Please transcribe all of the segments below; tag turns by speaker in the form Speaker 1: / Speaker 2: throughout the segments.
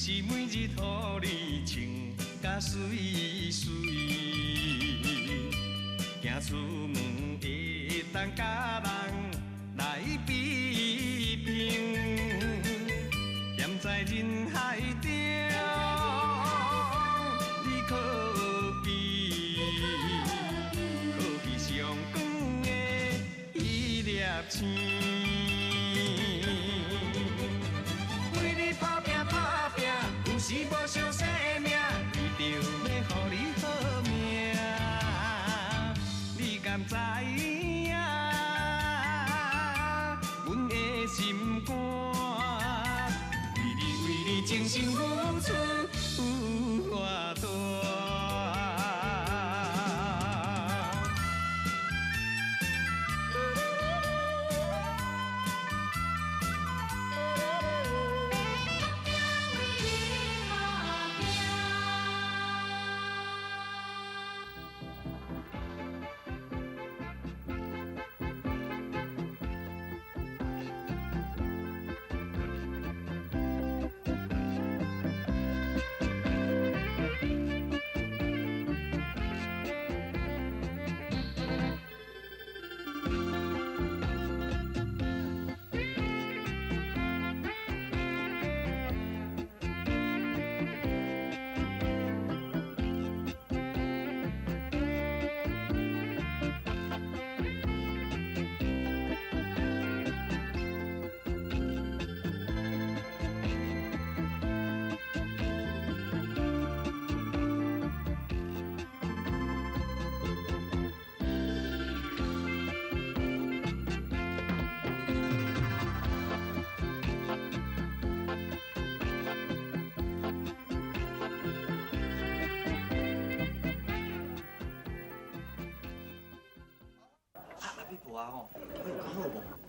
Speaker 1: 是每日予你穿甲媠媠，行出门會當佮人來比拼，踮在人海中，你可比可比上光的彼粒星。为你打拼打拼，有时無相生命，为著欲予你好命，你敢知影？阮的心肝，為你為你真心付出有偌大。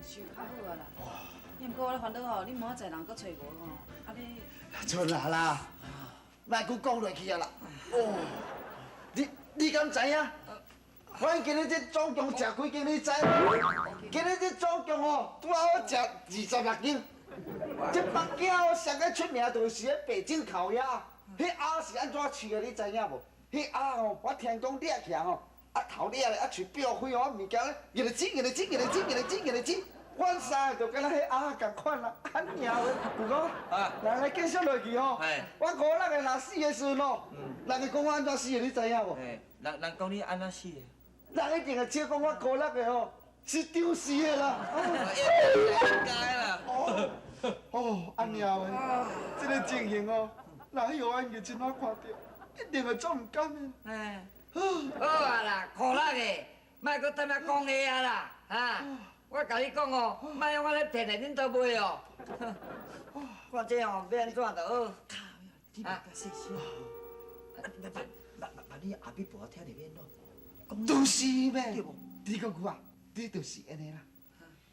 Speaker 2: 想較好啊啦，啊，毋過我咧煩惱吼，你明仔載人閣揣無吼，啊你。
Speaker 3: 春啊啦，莫閣講落去啊啦。哦，你敢知影？阮今日這總共食幾斤？你知無？今日這總共吼，拄好食26斤。這北京哦，上个出名就是彼北京烤鴨，彼鴨是按怎飼的？你知影無？彼鴨吼，我聽講掠起來吼，啊頭掠咧，啊喙癟開吼，物件咧，硬來煎，硬來煎，硬來煎，硬來煎，硬來煎。阮三个就敢若彼鴨仝款啦，按爾話，舊哥，來來繼續落去吼。我五六個若死的時陣吼，人會講我按怎死的，你知影無？
Speaker 4: 人講你按怎死的？
Speaker 3: 人一定會笑講我五六個吼是丟死的啦。
Speaker 4: 應該啦。
Speaker 3: 哦，按爾話，這個情形哦，若彼予阮日親我看著，一定會足毋甘的。
Speaker 5: 哎，好啊啦，苦力的，莫閣踮遐講話啊啦，哈。我共你講哦，莫用按呢騙的，恁都袂哦。看這哦，欲按怎就好。
Speaker 4: 你莫較細聲。啊，你莫莫你阿比婆聽著欲按怎？
Speaker 3: 就是咩？對無？你講句啊，你就是按呢啦，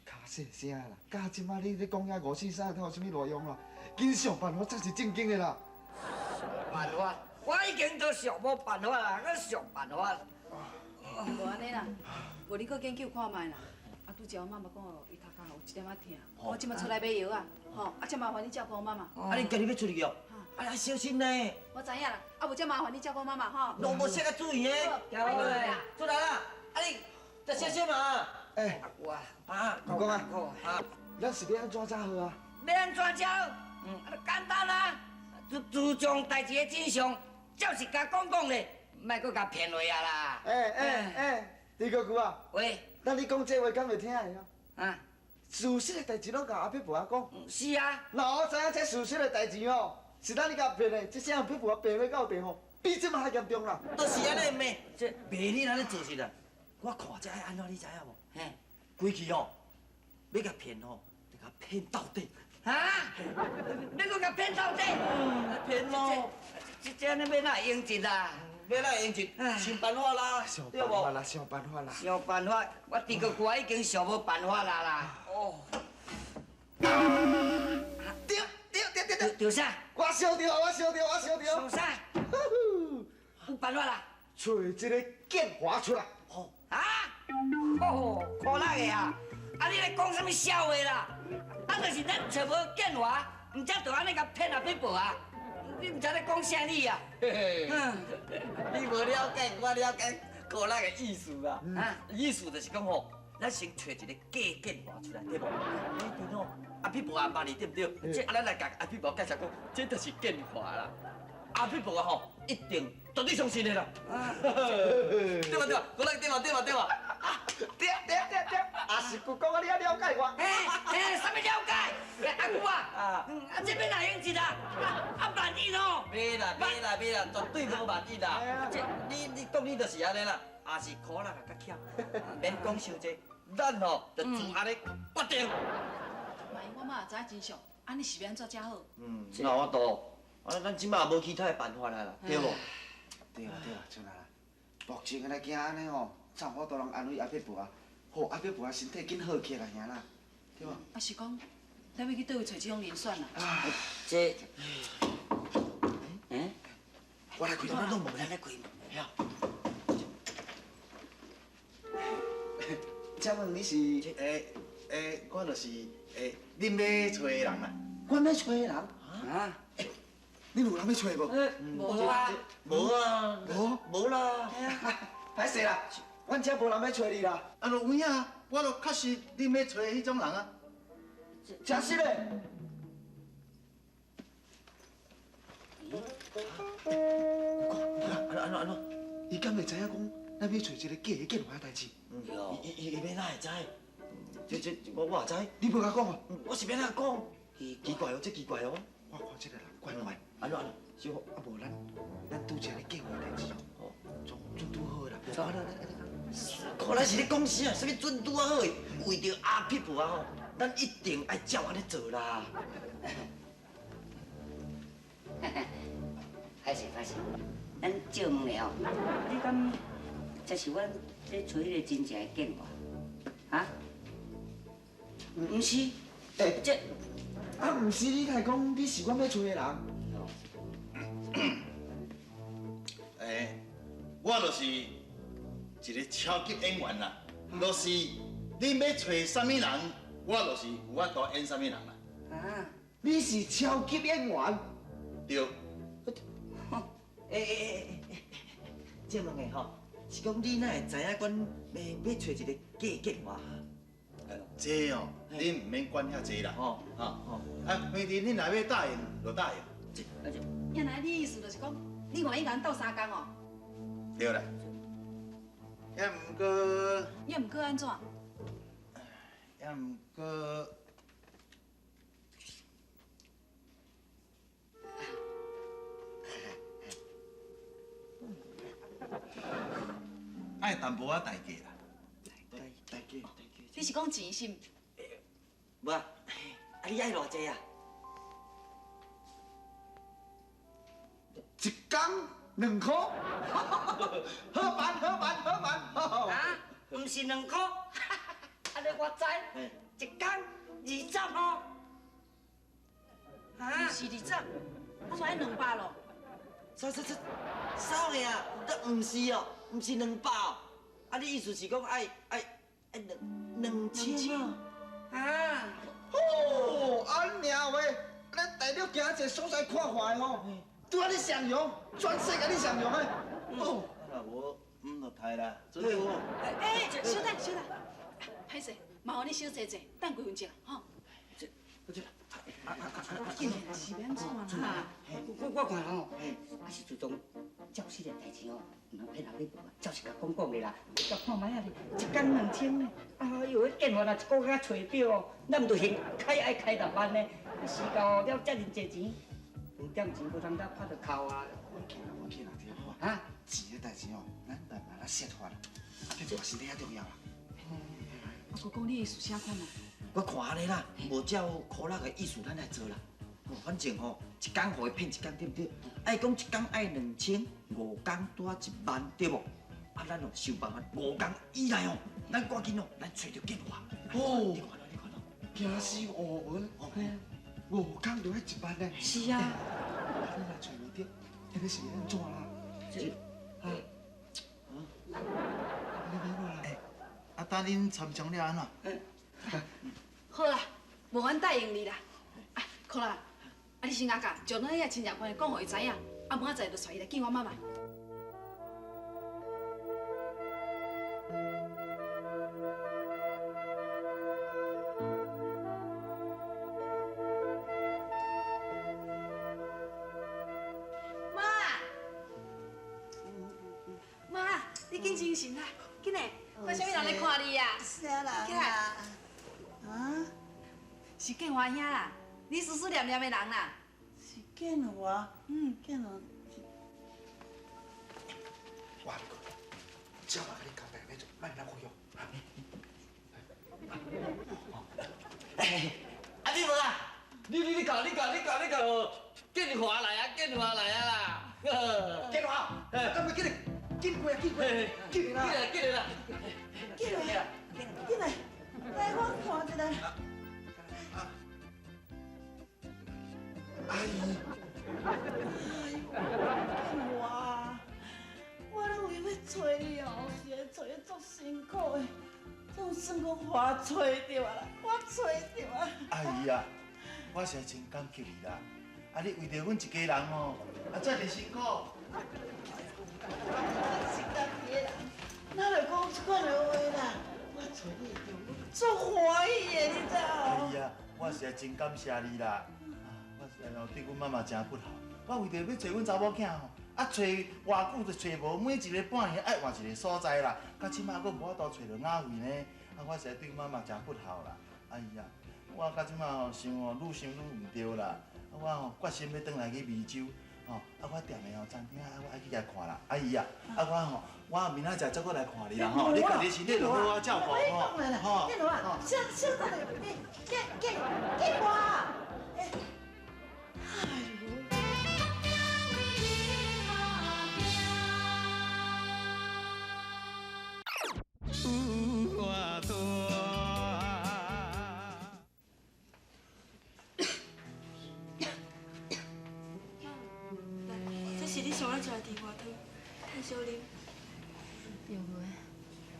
Speaker 3: 較細聲啦。到這擺你咧講遐五四三，有啥物路用啦？緊想辦法才是正經的啦。
Speaker 5: 辦法，我已經都想無辦法啦，閣想辦法。
Speaker 2: 無按呢啦，無你閣研究看覓啦。啊，拄才我媽媽講哦，伊頭殼有一點仔疼，我這馬出來買藥啊，吼，啊，這麻煩你照顧我媽媽。
Speaker 4: 啊，你家己欲出去哦？啊，小心呢。
Speaker 2: 我知影啦，啊，無這麻煩你照顧媽媽吼。
Speaker 4: 攏無啥個注意的，出來啦！啊，你再小心嘛。
Speaker 3: 哎，
Speaker 4: 啊，
Speaker 3: 老公啊，咱是欲按怎才好啊？
Speaker 5: 欲按怎才好？嗯，啊，簡單啊，自從代誌的真相，照實共講講咧，莫閣共騙落啊啦。
Speaker 3: 哎哎哎，李哥哥啊。
Speaker 5: 喂。
Speaker 3: 那你講這話敢會聽會哦？
Speaker 5: 啊，
Speaker 3: 事實的代誌攏共阿撇婆仔講。
Speaker 5: 是啊。
Speaker 3: 那我知影這事實的代誌哦，是咱你共騙的，這聲撇婆仔病欲到地吼，比這馬還嚴重啦。
Speaker 4: 就是按呢罵，這罵你按呢做事啦。我看這愛按怎，你知影無？
Speaker 5: 嘿，
Speaker 4: 規氣哦，欲共騙吼，就共騙到底。
Speaker 5: 啊？欲閣共騙到底？
Speaker 4: 騙咯。
Speaker 5: 這按呢欲哪會用得啦？
Speaker 4: 欲哪會用得？想辦法啦，
Speaker 3: 想辦法啦，想辦法啦。
Speaker 5: 想辦法，我豬哥哥已經想無辦法啦啦。哦。
Speaker 3: 對對對對對。
Speaker 5: 對啥？
Speaker 3: 我想著，我想著，我想著。
Speaker 5: 想啥？有辦法啦。
Speaker 3: 揣這個建華出來。
Speaker 5: 哦。啊？哦，苦力的啊！啊，你咧講啥物笑話啦？啊，就是咱揣無建華，毋才就按呢共騙阿撇婆啊。你毋知咧讲啥你啊？嘿嘿，你无了解，我了解苦力的意思啦。啊，意思就是讲吼，咱先揣一个假建华出来，对无？彼阵吼，阿屁婆也捌你，对毋对？啊，咱来共阿屁婆介绍讲，这就是建华啦。阿屁婆吼，一定绝对相信的啦。对吧对吧，苦力对吧对吧对吧。
Speaker 3: 对对对对，也是舅讲啊，你也了解我。
Speaker 5: 哎哎，啥物了解？阿舅啊，啊，这欲哪用一啦？啊，万一哦。
Speaker 6: 袂啦袂啦袂啦，绝对无万一啦。这你你讲你就是按呢啦，也是苦力啊较巧，免讲伤济，咱吼就做按呢决定。
Speaker 2: 万一我妈也知影真相，按呢是欲按怎才好？
Speaker 6: 嗯，那有法度，啊，咱这马无其他的办法啦，对无？
Speaker 3: 对啦对啦，像啦，目前来惊按呢吼，才有法度人安慰阿伯婆啊，予阿伯婆啊身体紧好起来尔啦，对无？
Speaker 2: 啊是讲，咱欲去佗位揣这种人选啦？
Speaker 5: 这，嗯，
Speaker 3: 我来开门，
Speaker 5: 咱拢无人来开门。
Speaker 3: 请问你是？
Speaker 7: 我就是恁欲揣的人啦。
Speaker 3: 我欲揣的人？
Speaker 5: 啊？
Speaker 3: 恁有人欲揣无？
Speaker 5: 无啊。
Speaker 6: 无啊。
Speaker 3: 无？
Speaker 6: 无啦。
Speaker 3: 歹势啦，阮遮无人欲揣你啦。
Speaker 7: 啊，就有影啊，我就确实恁欲揣的彼种人啊。
Speaker 3: 真实的。
Speaker 6: 安怎安怎？
Speaker 3: 伊敢会知影讲，咱欲揣一个假的建华的代志？
Speaker 6: 伊伊欲哪会知？这我也知。
Speaker 3: 你无共讲哦？
Speaker 6: 我是欲哪讲？奇怪哦，这奇怪哦。
Speaker 3: 我看这个人怪怪。
Speaker 6: 按怎按怎？小
Speaker 3: 啊无咱咱拄这个计划代志哦，总准拄好啦。
Speaker 6: 看来是咧讲啥？啥物准拄仔好的？为著阿屁婆啊吼，咱一定爱照按呢做啦。
Speaker 5: 歹势歹势，咱借问咧吼，你敢这是阮咧揣彼个真正的建华？啊？毋是，
Speaker 3: 欸，
Speaker 5: 这
Speaker 3: 啊，毋是你来讲你是阮欲揣的人？
Speaker 7: 欸，我就是一个超级演员啦，就是恁欲揣啥物人，我就是有法度演啥物人啦。
Speaker 5: 啊，
Speaker 3: 你是超级演员？
Speaker 7: 对。
Speaker 6: 欸，借问下吼，是讲你哪会知影阮欲揣一个假建华？
Speaker 7: 这哦，恁毋免管遐济啦。
Speaker 6: 吼
Speaker 7: 吼啊，反正恁若欲答应就答应。
Speaker 2: 原来你意思就是讲，你愿意共阮斗相共哦？
Speaker 7: 对啦。也毋过，
Speaker 2: 也毋过按怎？
Speaker 7: 也毋过，爱淡薄仔代价啦。
Speaker 3: 代价。
Speaker 2: 你是讲钱是毋？
Speaker 6: 无啊，啊你爱偌济啊？
Speaker 3: 一工2箍，好办好办好办。
Speaker 5: 啊，毋是2箍，按呢我知，一工20吼。
Speaker 2: 啊？毋是20，我嘛爱200咯。
Speaker 6: 啥啥啥？啥个啊？这毋是哦，毋是200哦。啊，你意思是讲爱2000啊？
Speaker 5: 啊！
Speaker 3: 哦，按尔话，咱大陆行一个所在看看的吼，拄仔你上扬，全世界你上扬的。哦，
Speaker 7: 啊无，毋就刣啦。
Speaker 6: 对无？
Speaker 2: 欸，小等小等，歹势，麻烦你小坐坐，等几分钟，吼。
Speaker 6: 这，
Speaker 2: 紧来，是欲按怎啦？
Speaker 5: 我看吼，啊是自从照这个代志吼，毋通骗阿伯婆啊，照实共讲讲的啦。我看觅仔咧，一工2000呢，啊哟，彼建华若一个月揣著哦，咱毋就先开爱开6万呢？时到了遮尔济钱，饭店钱无通得拍著扣啊。
Speaker 3: 我见啦，我见啦，对无？
Speaker 5: 啊，
Speaker 3: 钱的代志哦，咱慢慢来设法啦。阿伯婆身体较重要啦。
Speaker 2: 阿舅讲你意思啥款啊？
Speaker 6: 我看按呢啦，无照苦力的意思，咱来做啦。反正吼，一工予伊骗一工，对毋对？爱讲一工爱2000，五工拄仔1万，对无？啊，咱哦想办法，5工以内哦，咱赶紧哦，咱揣著建华。
Speaker 3: 哦，
Speaker 6: 你看咯，你看咯，
Speaker 3: 惊死乌云，5工就爱1万呢。
Speaker 5: 是啊。
Speaker 3: 啊，你若揣袂著，彼个是欲按怎啦？
Speaker 5: 这，
Speaker 3: 啊，你欲按怎啦？
Speaker 7: 啊，等恁参详了按怎？
Speaker 2: 好啦，无阮答应你啦。啊，苦力，啊，你先阿教，将咱遐亲戚关系讲予伊知影，啊，明仔载就带伊来见我妈妈。妈，妈，你紧精神啦，紧来，看啥物人来看你啊？
Speaker 8: 啥人啊？啊？
Speaker 2: 是建华兄啦，你思思念念的人啦。
Speaker 8: 是建华？嗯，建华。
Speaker 3: 我讲，只要我甲你交代，别做，莫闹开哦。
Speaker 5: 哎，阿你无啊？你搞你搞你搞你搞，建华来啊，建华来啊啦！
Speaker 3: 建华，赶快进来，进过来，进过来，进来
Speaker 5: 啦，进来啦，
Speaker 8: 进来，进来，来我看一下。
Speaker 3: 阿姨，
Speaker 8: 哎呦，建华，我咧为欲揣你哦，是咧揣得足辛苦的，总算讲我揣著啊啦，我揣著啊。
Speaker 7: 阿姨啊，我实在真感激你啦！啊，你为著阮一家人哦，啊，遮尔辛苦。
Speaker 8: 我是家己的人，哪会讲这款的话啦？我揣你著，我足欢喜的，你知无？
Speaker 7: 阿姨啊，我实在真感谢你啦！我对阮妈妈真不好，我为著欲揣阮查某囝吼，啊揣偌久就揣无，每一个半暝爱换一个所在啦，到这摆阁无法度揣著雅惠呢，啊我实在对妈妈真不孝啦。哎呀，我到这摆吼想吼愈想愈毋对啦，啊我吼决心欲转来去湄洲，吼啊我踮的吼餐厅啊我爱去共看啦。阿姨啊，啊我吼我明仔载再阁来看你啦吼，你家己身体就好好照顾吼。
Speaker 8: 吼。建华，小小等下，你建建建华。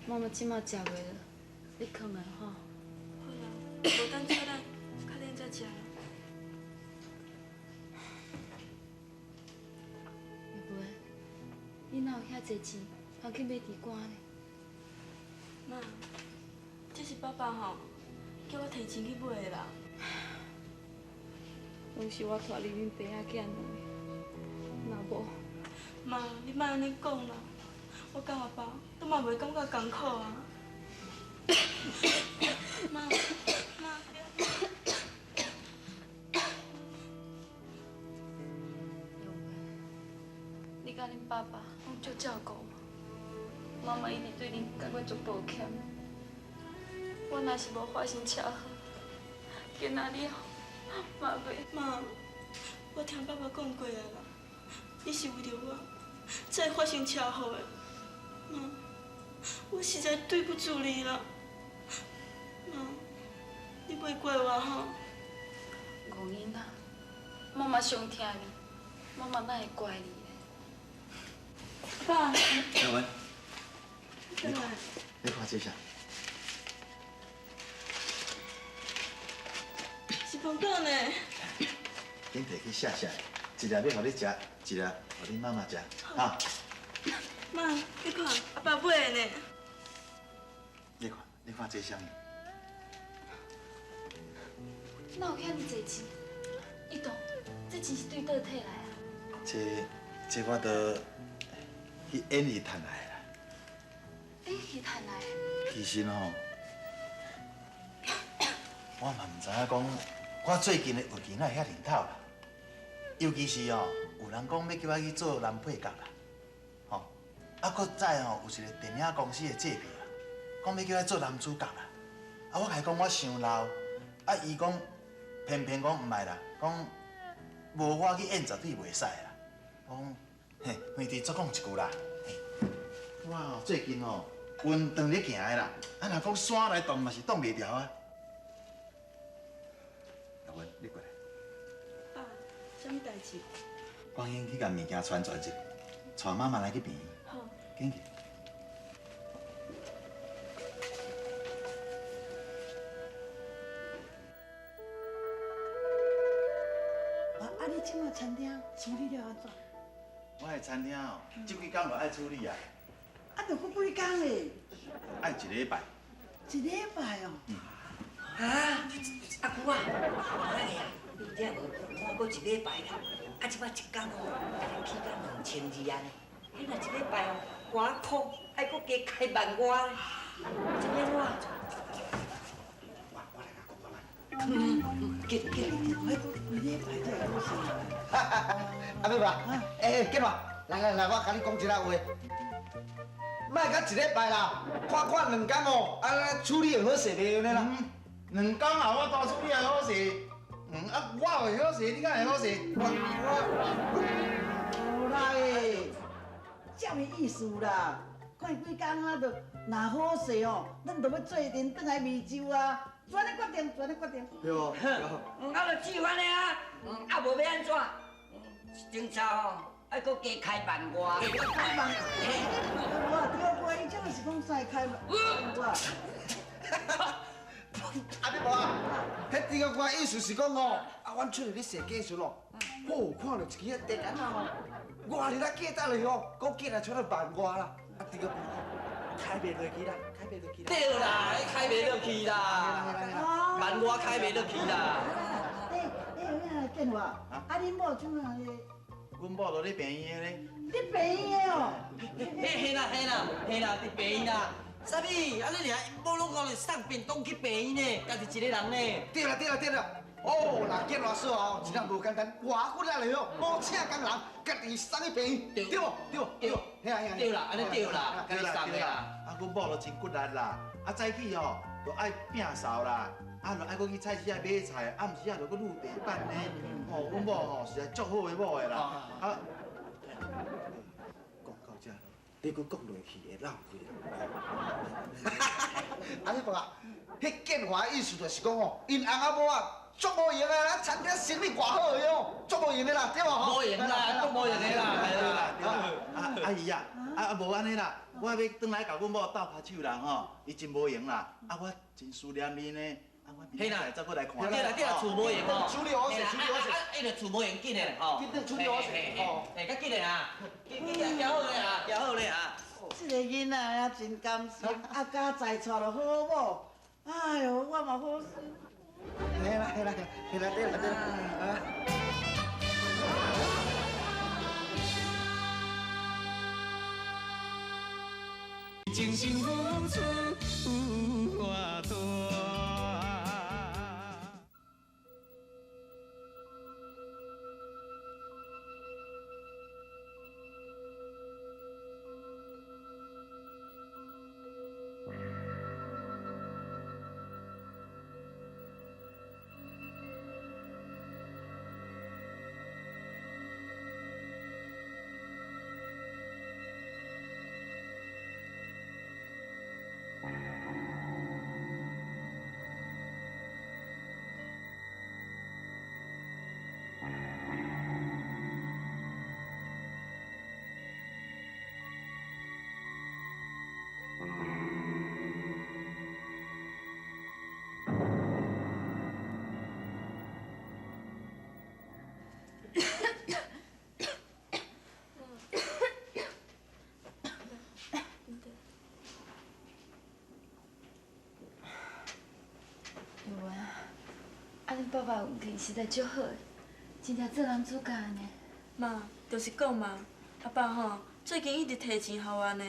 Speaker 9: 妈妈这马食袂落，你囥下吼。
Speaker 10: 好啦，无等出来，较恁才食啦。
Speaker 9: 玉梅，你哪有遐济钱，通去买猪肝呢？
Speaker 10: 妈，这是爸爸吼，叫我提钱去买的啦。
Speaker 9: 拢是我拖累恁爸仔囝两个，若无……
Speaker 10: 妈，你莫按呢讲啦，我佮阿爸都嘛袂感觉艰苦啊。妈，妈，
Speaker 9: 玉梅，你佮恁爸爸拢足照顾我，妈妈一直对恁感觉足抱歉。我若是无发生车祸，今仔日嘛袂。
Speaker 10: 妈，我听爸爸讲过啊啦，你是为著我才会发生车祸的。妈，我实在对不住你啦。妈，你袂怪我吼？
Speaker 9: 戆囡仔，妈妈上疼你，妈妈哪会怪你咧？
Speaker 10: 爸。
Speaker 7: 小文，
Speaker 10: 你看，
Speaker 7: 你看这啥？
Speaker 10: 是饭卷呢。
Speaker 7: 紧提去写写，一粒欲予你食，一粒予恁妈妈食，哈。
Speaker 10: 妈，你看，阿爸买的呢。
Speaker 7: 你看，你看这啥物？
Speaker 9: 哪有遐尔济钱？伊东，这钱是对佗提来啊？
Speaker 7: 这我都去演戏趁来的啦。
Speaker 9: 演戏趁来的？
Speaker 7: 其实吼，我嘛毋知影讲，我最近的运气哪会遐灵透啦？尤其是哦，有人讲欲叫我去做男配角啦，吼，啊，阁再吼有一个电影公司的制片啊，讲欲叫我做男主角啦，啊，我共伊讲我伤老，啊，伊讲偏偏讲毋爱啦，讲无我去演绝对袂使啦。我讲嘿，回弟足讲一句啦，我哦最近哦运当咧行的啦，啊，若讲山来挡嘛是挡袂牢啊。阿文，你过来。
Speaker 10: 爸，啥物代志？
Speaker 7: 赶紧去共物件传传一下，带妈妈来去病院。
Speaker 10: 好。
Speaker 7: 紧去。
Speaker 8: 你这马餐厅处理了按怎？
Speaker 7: 我的餐厅哦，这几工就爱处理啊。
Speaker 8: 啊，著阁几工咧？
Speaker 7: 爱一礼拜。
Speaker 8: 一礼拜哦。
Speaker 5: 啊，阿姑啊，那个啊，你听无？我阁一礼拜啦，啊，这摆一工哦，起到2200安尼。彼若一礼拜哦，外箍爱阁加开万外咧，这欲按怎？
Speaker 3: 我来甲讲看觅。
Speaker 5: 紧紧，
Speaker 8: 我阁几礼拜才会好势。
Speaker 3: 阿妹爸，欸，建华，来来来，我共你讲一下话。莫甲一礼拜啦，看看两工哦，啊，处理会好势袂呢啦？
Speaker 7: 两工啊，我大处理会好势。啊，我会好势，你敢会好势？
Speaker 3: 我
Speaker 8: 无啦欸，这么意思啦？看几工啊，就若好势哦，咱就欲做阵转来湄洲啊，就按呢决定，就按呢决定。
Speaker 3: 对无？
Speaker 5: 啊，就照按呢啊，啊，无欲按怎？一钟差吼，爱阁加开万外。
Speaker 8: 开万？我对我，伊这是讲使开万外。
Speaker 3: 阿妹无啊，彼猪哥哥意思是讲哦，啊，阮出去咧踅街时咯，哦，看到一支电杆仔哦，外日啊价值落哦，阁寄来出了万外啦，啊，猪哥哥开袂落去啦，开袂落去啦。
Speaker 6: 对啦，彼开袂落去啦，万外开袂落去啦。
Speaker 8: 欸欸，建华，啊，恁某怎啊咧？
Speaker 7: 阮某都咧病院咧。
Speaker 8: 伫病院哦。
Speaker 6: 嘿啦嘿啦嘿啦，伫病院啦。啥物？啊你尔某拢讲送便当去病院呢，家己一个人呢。
Speaker 3: 对啦对啦对啦。哦，那建华说哦，真正无简单，偌骨力嘞哦，无请工人，家己送去病院，对无？对对，嘿啊嘿啊。
Speaker 6: 对啦，按呢对啦，
Speaker 7: 对啦对啦。啊，阮某都真骨力啦，啊早起吼，就爱摒扫啦，啊，就爱阁去菜市仔买菜，暗时啊就阁潞地板呢。吼，阮某吼实在足好的某的啦。啊，讲到这，你阁讲落去会浪费啦。阿你讲啊，彼建华意思就是讲吼，𪜶翁仔某啊，足无闲的啦，餐厅生意偌好的哦，足无闲的啦，对无？
Speaker 6: 无闲啦，足无闲的啦，
Speaker 7: 对啦对啦。啊阿姨啊，啊无按呢啦，我欲转来共阮某斗跤手啦吼，伊真无闲啦，啊我真思念伊呢。
Speaker 6: 嘿啦，
Speaker 7: 再过来看。
Speaker 6: 对啦对啦，厝无闲吼。
Speaker 3: 处理好势，处理好势。
Speaker 6: 啊，伊就厝无闲紧的吼。
Speaker 3: 紧处理好势。
Speaker 6: 哦，嘿，较紧的啊，紧紧行好咧啊，行好咧啊。
Speaker 8: 这个囡仔也真甘心，啊，佳哉娶了好某，哎哟，我嘛好心。
Speaker 3: 嘿啦嘿啦嘿啦，对啦对啦。啊。
Speaker 1: 精心付出有偌大。
Speaker 9: 啊，恁爸爸运气实在足好的，真正做人主角呢。
Speaker 10: 妈，就是讲嘛，阿爸吼最近一直提钱予我呢。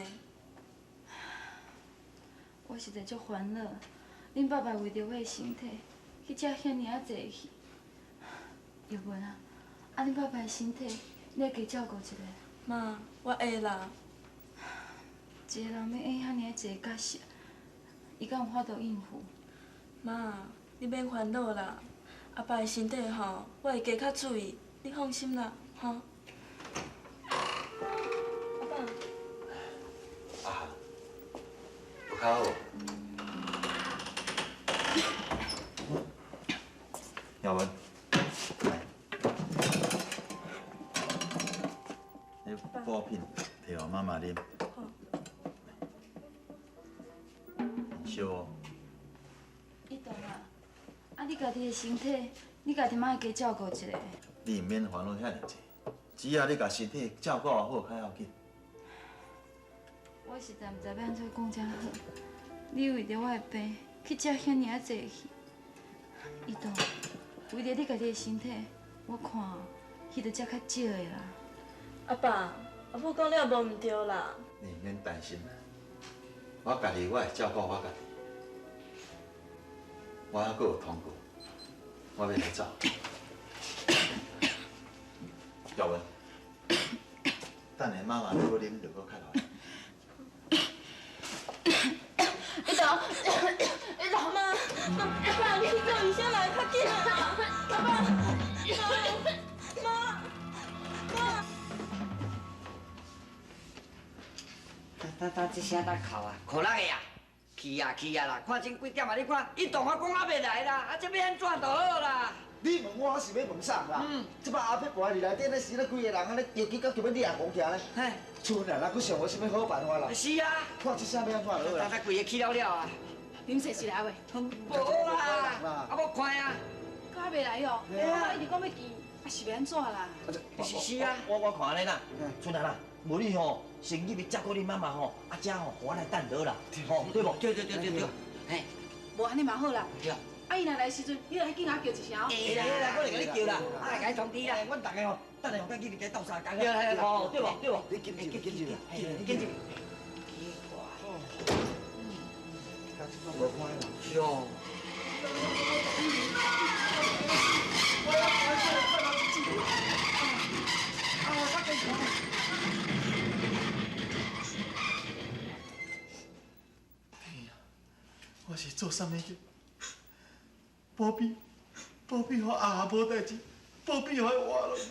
Speaker 9: 我实在足烦恼，恁爸爸为著我的身体去接遐尔啊济戏。玉文啊，啊恁爸爸的身体，你会加照顾一下？
Speaker 10: 妈，我会啦。
Speaker 9: 一个人欲演遐尔啊济角色，伊敢有法度应付？
Speaker 10: 妈，你免烦恼啦，阿爸的身体吼，我会加较注意，你放心啦，吼。阿爸。
Speaker 11: 啊，有较好无？耀文，来，你补品
Speaker 7: 摕予妈妈啉。
Speaker 10: 好。
Speaker 7: 烧哦。
Speaker 9: 伊同啊，啊你家己的身体，你家己嘛爱加照顾一下。
Speaker 7: 你毋免烦恼遐爾濟，只要你共身體照顧好，較要緊。
Speaker 9: 我實在毋知欲按怎講才好。你為著我的病去接遐爾仔濟戲，伊都為著你家己的身體，我看戲著接較少的啦。
Speaker 10: 阿爸，阿母講了無毋對啦。
Speaker 7: 你毋免擔心，我家己我會照顧我家己。我還閣有通告，我欲來走。耀文，等下媽媽閣啉就閣較來。
Speaker 10: 伊豆，伊豆媽，媽，阿爸，你去叫醫生來，較緊啊！阿爸，媽，媽，
Speaker 5: 媽。等等，這聲哪哭啊？哭力的啊！去啊去啊啦！看真幾點啊？你看，伊同我講還袂來啦，啊，這欲按怎就好啦？
Speaker 3: 你問我，我是欲問啥啦？這擺阿伯跋佇內底咧，死咧幾個人按呢著急到叫欲掠狂起來咧。賰啊，哪閣想無啥物好辦法啦？
Speaker 5: 是啊。
Speaker 3: 看這聲欲按怎就好啦。
Speaker 5: 等等，規个去了了啊！
Speaker 2: 啉水是來未？
Speaker 5: 無啦，啊無快啊！
Speaker 2: 閣還袂來哦？我一直講欲見，啊是欲按怎啦？
Speaker 6: 是啊，我看按呢啦，賰啊啦，無你吼，先入去照顧你媽媽吼，啊這吼，予我來等倒啦，吼對無？
Speaker 5: 對對對對對，嘿，
Speaker 2: 無按呢嘛好啦。
Speaker 5: 對。
Speaker 2: 啊，伊若來時陣，你著愛緊共叫一聲哦。
Speaker 5: 會啦會啦，我來共你叫啦，啊來共你通知啦。
Speaker 6: 阮逐个吼，等下吼，趕緊去鬥相共。
Speaker 5: 對對對，
Speaker 6: 對無對無？
Speaker 3: 你緊住，緊住，
Speaker 5: 你緊住。
Speaker 3: 奇怪，甲這款無看啦。
Speaker 5: 哟。
Speaker 7: 我是做啥物去？保庇，保庇予阿无代誌，保庇予伊活落去。